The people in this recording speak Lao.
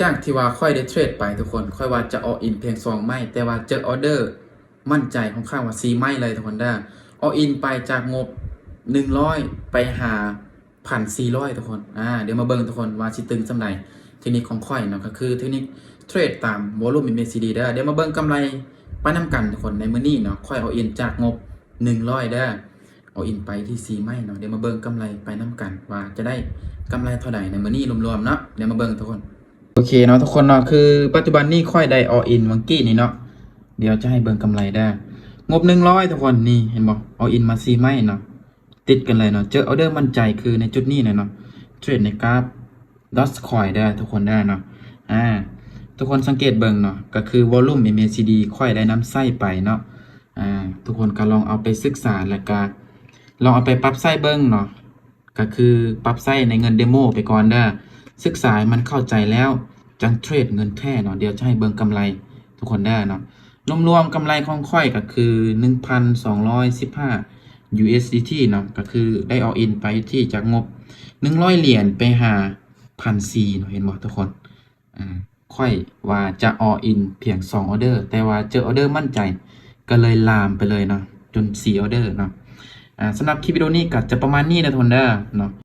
ຈາກທີ່ວ່າຂ້ອຍໄດ້ເທຣດໄປທຸກຄົນ ຂ້ອຍວ່າຈະ all in ພຽງສອງໄມ້ ແຕ່ວ່າເຈີອໍເດີໝັ້ນໃຈຄ່ອນຂ້າງວ່າສີ່ໄມ້ເລີຍທຸກຄົນເດີ. all in ໄປຈາກງົບໜຶ່ງຮ້ອຍໄປຫາພັນສີ່ຮ້ອຍທຸກຄົນ. ອາ ດຽວມາເບິ່ງທຸກຄົນວ່າຊິຕຶງສ່ຳໃດ. ເທັກນິກຂອງຂ້ອຍເນາະ ກໍຄືເທັກນິກເທຣດຕາມ volume MACD ເດີ. ດຽວມາເບິ່ງກຳໄລໄປນຳກັນທຸກຄົນ. ໃນມື້ນີ້ເນາະ ຂ້ອຍ all in ຈາກງົບໜຶ່ງຮ້ອຍເດີ. all in ໄປທີ່ສີ່ໄມ້ເນາະ. ດຽວມາເບິ່ງກຳໄລໄປນຳກັນວ່າຈະໄດ້ກຳໄລເທົ່າໃດໃນມື້ນີ້ລວມໆເນາະ. ດຽວມາເບິ່ງທຸກຄົນ. ໂອເຄເນາະທຸກຄົນເນາະ ຄືປັດຈຸບັນນີ້ຂ້ອຍໄດ້ all in ຫວ່າງກີ້ນີ້ເນາະ. ດຽວຈະໃຫ້ເບິ່ງກຳໄລເດີ. ງົບໜຶ່ງຮ້ອຍທຸກຄົນ ນີ້ເຫັນບໍ່? all in ມາສີ່ໄມ້ເນາະ ຕິດກັນເລີຍເນາະ. ເຈີອໍເດີໝັ້ນໃຈຄືໃນຈຸດນີ້ແຫຼະເນາະ. ເທຣດໃນກາຟ Dogecoin ເດີທຸກຄົນເດີເນາະ. ອາ ທຸກຄົນສັງເກດເບິ່ງເນາະ ກໍຄື volume MACD ຂ້ອຍໄດ້ນຳໃຊ້ໄປເນາະ. ອາ ທຸກຄົນກໍລອງເອົາໄປສຶກສາ ແລ້ວກໍລອງເອົາໄປປັບໃຊ້ເບິ່ງເນາະ. ກໍຄືປັບໃຊ້ໃນເງິນເດໂມໄປກ່ອນເດີ. ສຶກສາໃຫ້ມັນເຂົ້າໃຈແລ້ວ ຈັ່ງເທຣດເງິນແທ້ເນາະ. ດຽວຈະໃຫ້ເບິ່ງກຳໄລທຸກຄົນເດີເນາະ. ລວມໆກຳໄລຂອງຂ້ອຍກໍຄືໜຶ່ງພັນສອງຮ້ອຍສິບຫ້າ USDT ເນາະ. ກໍຄືໄດ້ all in ໄປທີ່ຈາກງົບໜຶ່ງຮ້ອຍຫຼຽນໄປຫາພັນສີ່ເນາະ. ເຫັນບໍ່ທຸກຄົນ? ອາ ຂ້ອຍວ່າຈະ all in ພຽງສອງອໍເດີ ແຕ່ວ່າເຈີອໍເດີໝັ້ນໃຈ ກໍເລີຍລາມໄປເລີຍເນາະ ຈົນສີ່ອໍເດີເນາະ. ອາ ສຳລັບຄລິບວິດີໂອນີ້ກໍຈະປະມານນີ້ເດີທຸກຄົນເດີເນາະ.